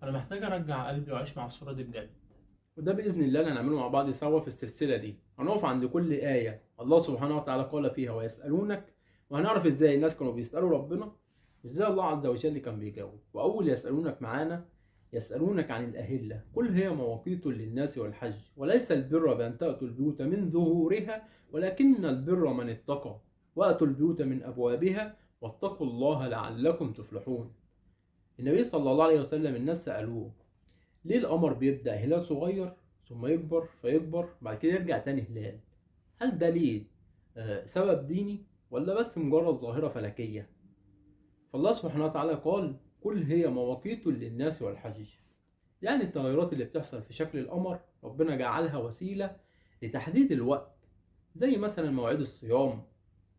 أنا محتاج أرجع قلبي وأعيش مع الصورة دي بجد. وده بإذن الله اللي هنعمله مع بعض سوا في السلسلة دي. هنقف عند كل آية الله سبحانه وتعالى قال فيها ويسألونك، وهنعرف إزاي الناس كانوا بيسألوا ربنا وإزاي الله عز وجل كان بيجاوب. وأول يسألونك معانا يسألونك عن الأهلة، قل هي مواقيت للناس والحج، وليس البر بأن تأتوا البيوت من ظهورها ولكن البر من اتقى، وأتوا البيوت من أبوابها واتقوا الله لعلكم تفلحون. النبي صلى الله عليه وسلم الناس سألوه ليه القمر بيبدأ هلال صغير ثم يكبر فيكبر بعد كده يرجع تاني هلال؟ هل ده ليه سبب ديني ولا بس مجرد ظاهرة فلكية؟ فالله سبحانه وتعالى قال قل هي مواقيت للناس والحج. يعني التغيرات اللي بتحصل في شكل القمر ربنا جعلها وسيلة لتحديد الوقت، زي مثلا مواعيد الصيام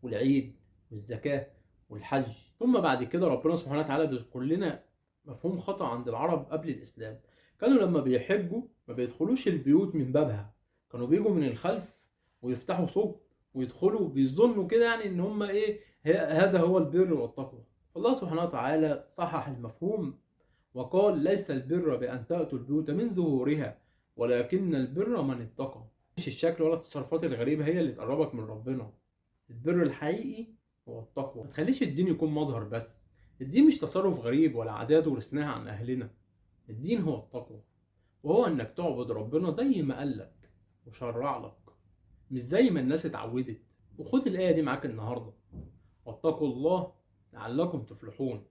والعيد والزكاة والحج. ثم بعد كده ربنا سبحانه وتعالى بيذكر لنا مفهوم خطأ عند العرب قبل الإسلام. كانوا لما بيحجوا ما بيدخلوش البيوت من بابها، كانوا بيجوا من الخلف ويفتحوا ثقب ويدخلوا، بيظنوا كده يعني ان هم ايه، هذا هو البر والتقوى. فالله سبحانه وتعالى صحح المفهوم وقال ليس البر بأن تأتوا البيوت من ظهورها ولكن البر من اتقى. مش الشكل ولا التصرفات الغريبة هي اللي تقربك من ربنا، البر الحقيقي هو التقوى. ما تخليش الدين يكون مظهر بس، الدين مش تصرف غريب ولا عادات ورثناها عن أهلنا. الدين هو التقوى، وهو انك تعبد ربنا زي ما قالك وشرع لك، مش زي ما الناس اتعودت. وخد الآية دي معاك النهاردة، واتقوا الله لعلكم تفلحون.